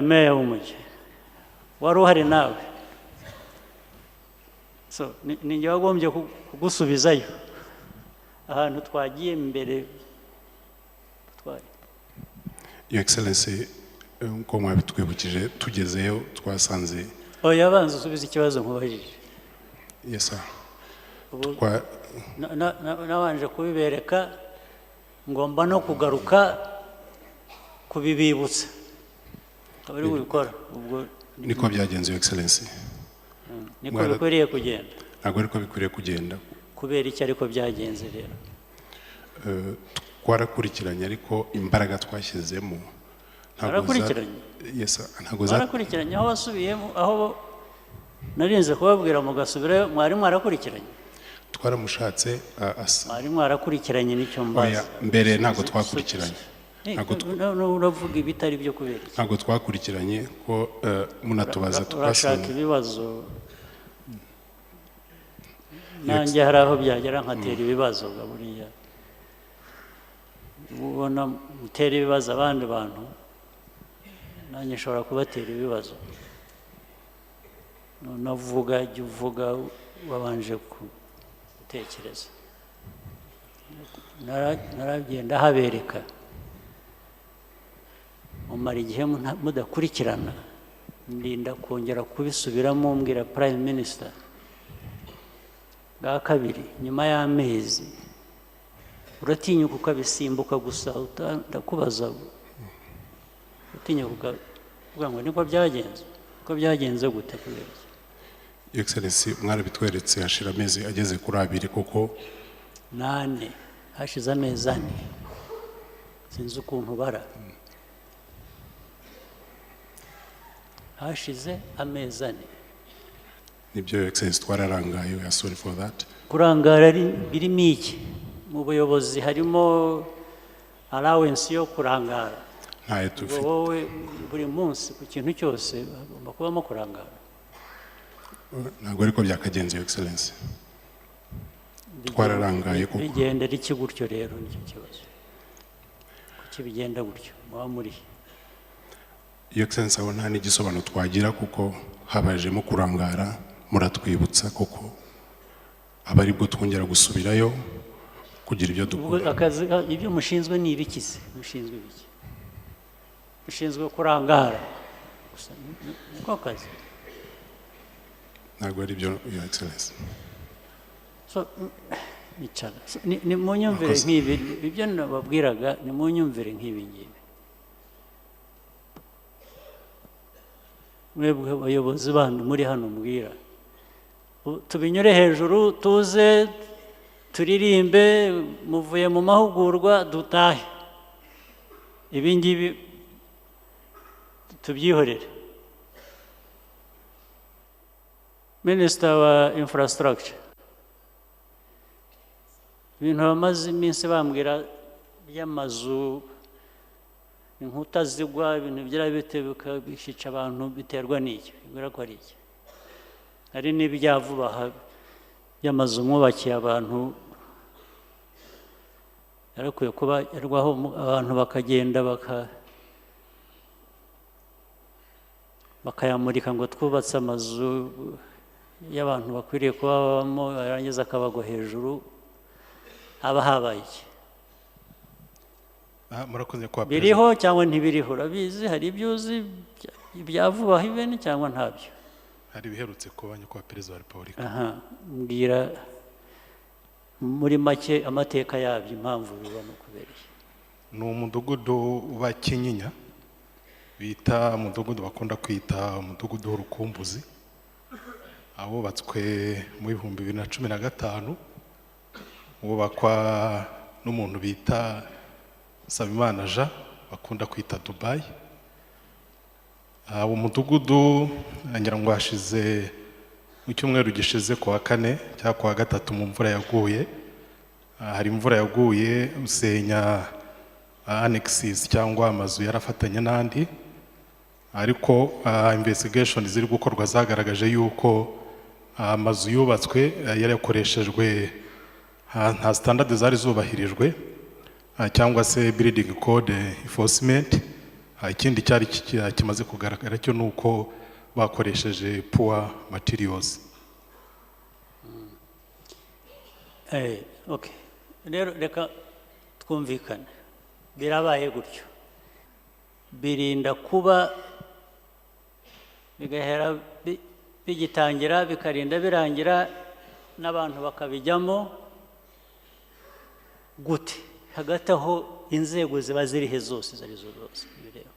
Meya w'umujyi wari uhari nawe, so ni njye wagombye kugusubizayo ahantu twagiye mbere twari. Your Excellency, nkuko mwabitwibukije, tugezeyo twasanze Oya, banza usubize ikibazo nkubajije. Yes, sir. Ubu nabanje kubibereka, ngomba no kugaruka kubibibutsa, akaba ari bubikora ubwo. Niko byagenze, Your Excellency. Niko bikwiriye kugenda? Ntabwo ariko bikwiriye kugenda. Kubera iki ariko byagenze rero? Twarakurikiranye, ariko imbaraga twashyizemo ntabwo Twarakurikiranye? Yes, sir. Ntabwo za Mwarakurikiranye aho wasubiyemo, aho narinze kubabwira mugasubirayo, mwari mwarakurikiranye? Twaramushatse asa Mwari mwarakurikiranye, nicyo Oya, mbaza. mbere ntabwo twakurikiranye. Ntabwo Uravuga ibitari byo kubera iki? Ntabwo twakurikiranye ko munatubaza Urashaka twasanga ibibazo, nanjye hari aho byagera nkatera ibibazo ga. Buriya ubona mutera ibibazo abandi bantu, nanjye nshobora kubatera ibibazo. Nunavuga, jya uvuga wabanje gutekereza. Naragenda habereka mumara igihe mudakurikirana, ndinda kongera kubisubiramo mbwira Prime Minister bwa kabiri nyuma y'amezi. Uratinyuka ukabisimbuka gusa, ndakubaza, utinyuka ukavuga ngo niko byagenze? Ko byagenze gute? Kubera iki? Your Excellency, mwarabitweretse hashira amezi ageze kuri 2 kuko Nane, hashize amezi 4. Sinzi ukuntu bara, hashize amezi 4. Nibyo, Your Excellency, twararangaye. We are sorry for that. Kurangara birimo iki? Mu buyobozi harimo allowance yo kurangara? Ntayo Ubwo tufite. wowe buri munsi ku kintu cyose hagomba kubamo kurangara? Ntabwo ariko byakagenze, Your Excellency. Twararangaye koko. Bigendera iki gutyo rero? Nicyo kibazo. Kuki bigenda gutyo? Muba muri he? Your Excellency, aho nta n'igisobanuro twagira kuko habajemo kurangara, muratwibutsa koko, aba aribwo twongera gusubirayo kugira ibyo Ubwo dukora. akazi, ibyo mushinzwe ni ibiki se? Mushinzwe ibiki? Mushinzwe kurangara gusa, niko kazi? Ntabwo ari byo, Your Excellency. So, icara. So, ni munyumvire Murakoze. nk'ibi, ibyo nababwiraga, ni munyumvire nk'ibi ngibi. Mwebwe abayobozi bandi muri hano mbwira, tubinyure hejuru, tuze turirimbe muvuye mu mahugurwa, dutahe, ibi ngibi tubyihorere. Minisita wa Infrastructure, ibintu bamaze iminsi bambwira by'amazu, inkuta zigwa, ibintu bigira bite, bikishica abantu, biterwa n'iki? Bibwira ko ari iki? Hari n'ibya vuba aha by'amazu mwubakiye abantu, yarakwiye kuba yarwaho, abantu bakagenda bakayamurika ngo twubatse amazu y'abantu bakwiriye kuba babamo, yarangiza akabagwa hejuru. Haba habaye iki? Murakoze, nyakubahwa Perezida. Biriho cyangwa ntibiriho? Urabizi? Hari ibyo uzi bya vuba aha ibeni cyangwa ntabyo? Hari ibiherutse kuba, nyakubahwa Perezida wa Repubulika. Aha, mbwira muri make amateka yabyo, impamvu biba no kubera iki. Ni umudugudu wa Kinyinya, bita umudugudu bakunda kwita umudugudu w'urukumbuzi, awubatswe mu 2015, wubakwa n'umuntu bita Nsabimana Jean bakunda kwita Dubai. Uwo mudugudu ngira ngo hashize mu cyumweru gishize, ku wa kane cyangwa ku wa gatatu, mu mvura yaguye. Hari imvura yaguye usenya annexes cyangwa amazu yarafatanye n'andi, ariko investigation ziri gukorwa zagaragaje yuko amazu yubatswe yari yakoreshejwe, nta standard zari zubahirijwe, cyangwa se building code enforcement. Ikindi cyari kimaze kugaragara cyo ni uko bakoresheje poor materials. Okay. Rero reka twumvikane, birabaye gutyo, birinda kuba bigahera bigitangira bikarinda birangira n'abantu bakabijyamo gute? Hagati aho inzego ziba zirihe zose izo arizo zose bireba.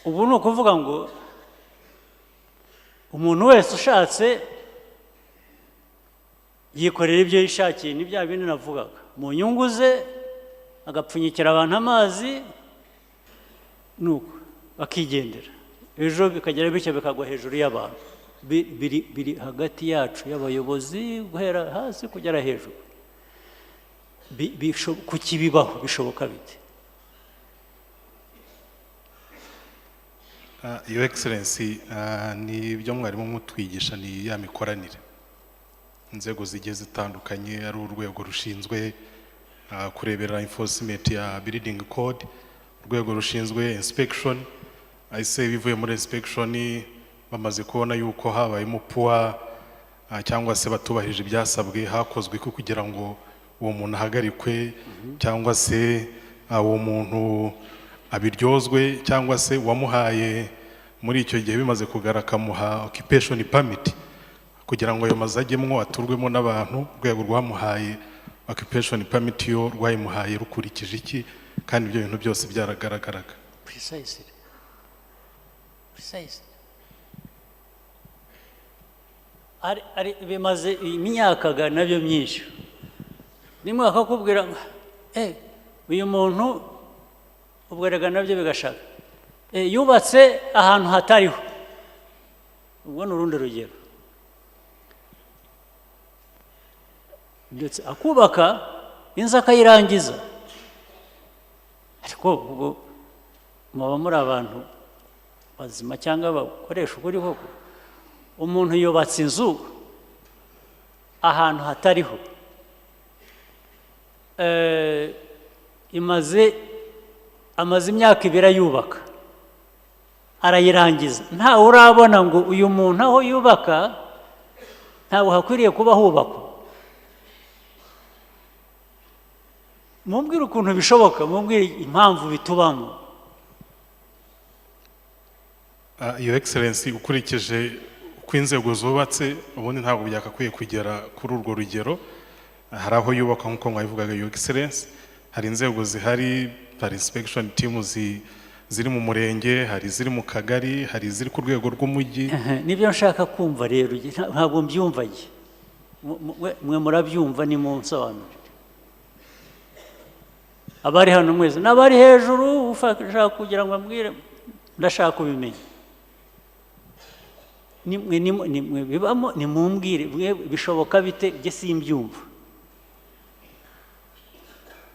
Ubu ni ukuvuga ngo umuntu wese ushatse yikorera ibyo yishakiye, ni bya bindi navugaga, mu nyungu ze agapfunyikira abantu amazi nuko bakigendera, ejo bikagera bityo bikagwa hejuru y'abantu. Biri hagati yacu y'abayobozi guhera hasi kugera hejuru. Kuki bibaho? Bishoboka bite? Your Excellency, ni ibyo mwarimu mutwigisha, ni ya mikoranire inzego zigiye zitandukanye, ari urwego rushinzwe kurebera enforcement ya building code, urwego rushinzwe inspection. Ese bivuye muri inspection bamaze kubona yuko habayemo poor cyangwa se batubahirije ibyasabwe, hakozwe ko kugira ngo uwo muntu ahagarikwe, cyangwa se uwo muntu abiryozwe, cyangwa se uwamuhaye muri icyo gihe bimaze kugaragara akamuha occupation permit kugira ngo ayo mazu ajyemwo aturwemo n'abantu, urwego rwamuhaye occupation permit yo rwayimuhaye rukurikije iki? Kandi ibyo bintu byose byaragaragaraga. Precisely. Precisely. Ari bimaze imyaka ga nabyo myinshi. Nimwe bakakubwira uyu muntu ubwo rega nabyo bigashaka. Yubatse ahantu hatariho. Ubwo ni urundi rugero. Ndetse akubaka inzu akayirangiza, ariko ubwo muba muri abantu bazima cyangwa bakoresha ukuri koko. Umuntu yubatse inzu ahantu hatariho, amaze imyaka ibiri ayubaka arayirangiza, ntawe urabona ngo uyu muntu aho yubaka ntabwo hakwiriye kuba hubakwa. Mumbwire ukuntu bishoboka, mumbwire impamvu bitubamo. Your Excellency, ukurikije uko inzego zubatse ubundi ntabwo byakakwiye kugera kuri urwo rugero. Hari aho yubakwa nk'uko mwabivugaga, Your Excellency, hari inzego zihari, hari inspection team ziri mu murenge, hari iziri mu kagari, hari iziri ku rwego rw'umujyi. Nibyo nshaka kumva rero, ntabwo mbyumva njye. Mwe murabyumva, ni munsobanurire. Abari hano mwese n'abari hejuru, ushaka kugira ngo ambwire, ndashaka kubimenya. Nimwe bibamo, nimumbwire bishoboka bite? Njye simbyumva.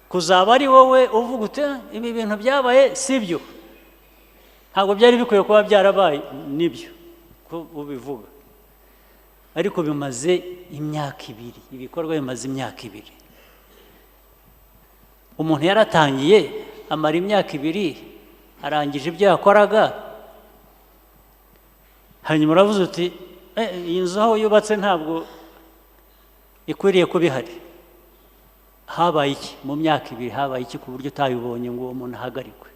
Kuzaba ari wowe uvuga uti ibi bintu byabaye sibyo, ntabwo byari bikwiye kuba byarabaye, nibyo ko ubivuga, ariko bimaze imyaka ibiri, ibikorwa bimaze imyaka ibiri. Umuntu yaratangiye amara imyaka ibiri arangije ibyo yakoraga, hanyuma uravuze uti iyi nzu aho yubatse ntabwo ikwiriye kuba ihari. Habaye iki mu myaka ibiri? Habaye iki ku buryo utayibonye ngo uwo muntu ahagarikwe?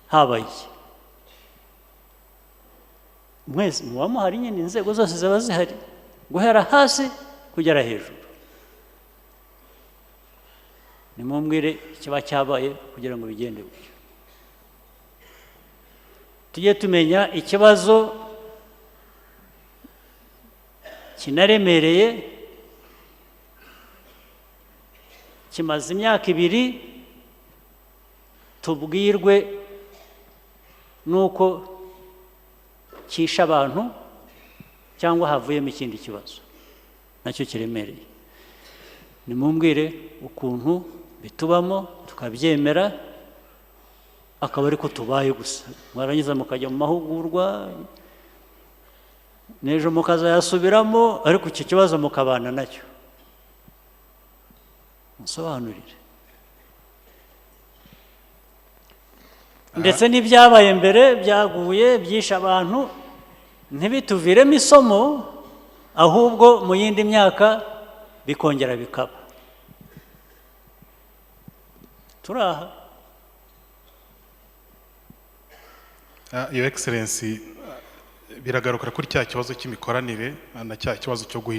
Habaye iki? Mwese muba muhari nyine, inzego zose ziba zihari guhera hasi kugera hejuru. Nimumbwire ikiba cyabaye kugira ngo bigende gutyo. Tujye tumenya ikibazo kinaremereye kimaze imyaka ibiri, tubwirwe nuko kisha abantu cyangwa havuyemo ikindi kibazo nacyo kiremereye. Nimumbwire ukuntu bitubamo tukabyemera, akaba ariko tubaye gusa. Mwarangiza mukajya mu mahugurwa, n'ejo mukazayasubiramo, ariko iki kibazo mukabana nacyo. Nsobanurire. Ndetse n'ibyabaye mbere byaguye byishe abantu, ntibituviremo isomo, ahubwo mu yindi myaka bikongera bikaba. Turi aha. Your Excellency, biragaruka kuri cya kibazo cy'imikoranire na cya kibazo cyo guhisha.